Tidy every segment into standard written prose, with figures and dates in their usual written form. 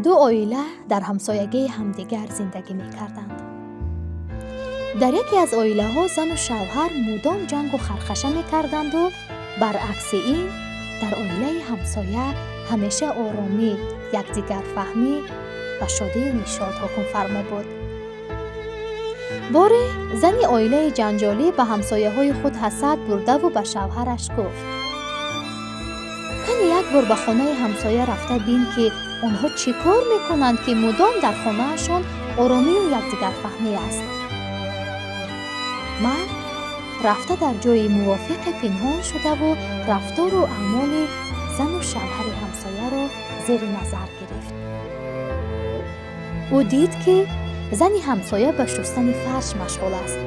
Ду оила дар ҳамсоягии ҳамдигар зиндагӣ мекарданд. Дар яке аз оилаҳо зану шавҳар мудом ҷангу хархаша мекарданду, баръакси ин, дар оилаи ҳамсоя ҳамеша оромӣ, якдигарфаҳмӣ ва шодию нишот ҳукмфармо буд. Боре зани оилаи ҷанҷолӣ ба ҳамсояҳои худ ҳасад бурдаву ба шавҳараш гуфт: «Кани як бор ба хонаи ҳамсоя рафта бин, ки онҳо чӣ кор мекунанд, ки мудом дар хонаашон оромию якдигарфаҳмӣ аст». Мард рафта, дар ҷои мувофиқе пинҳон шудаву рафтору аъмоли зану шавҳари ҳамсояро зери назар гирифт. Ӯ дид, ки зани ҳамсоя ба шустани фарш машғул аст.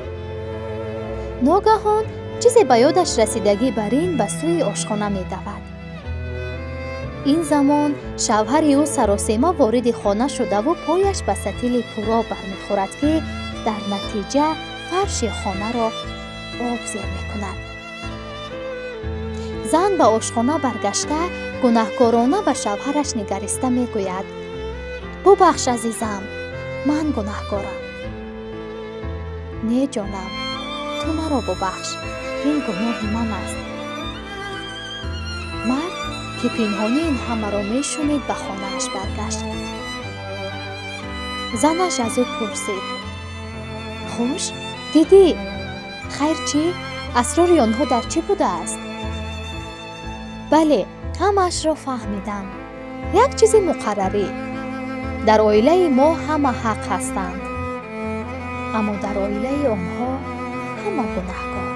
Ногаҳон чизе ба ёдаш расидагӣ бар ин ба сӯи ошхона медавад. Ин замон шавҳари ӯ саросема вориди хона шудаву пояш ба сатили пуроб бармехӯрад, ки дар натиҷа фарши хонаро об зер мекунад. Зан ба ошхона баргашта, гунаҳкорона ба шавҳараш нигариста мегӯяд: «Бубахш, азизам, ман гунаҳкорам». «Не, ҷонам, ту маро бубахш, ин гуноҳи ман аст». Мард, ки пинҳонӣ ин ҳамаро мешунид, ба хонааш баргашт. Занаш аз ӯ пурсид: «Хуш дидӣ, хайр чӣ, асрори онҳо дар чӣ будааст?» «Бале, ҳамаашро фаҳмидам. Як чизи муқаррарӣ: дар оилаи мо ҳама ҳақ ҳастанд, аммо дар оилаи онҳо ҳама гунаҳкор».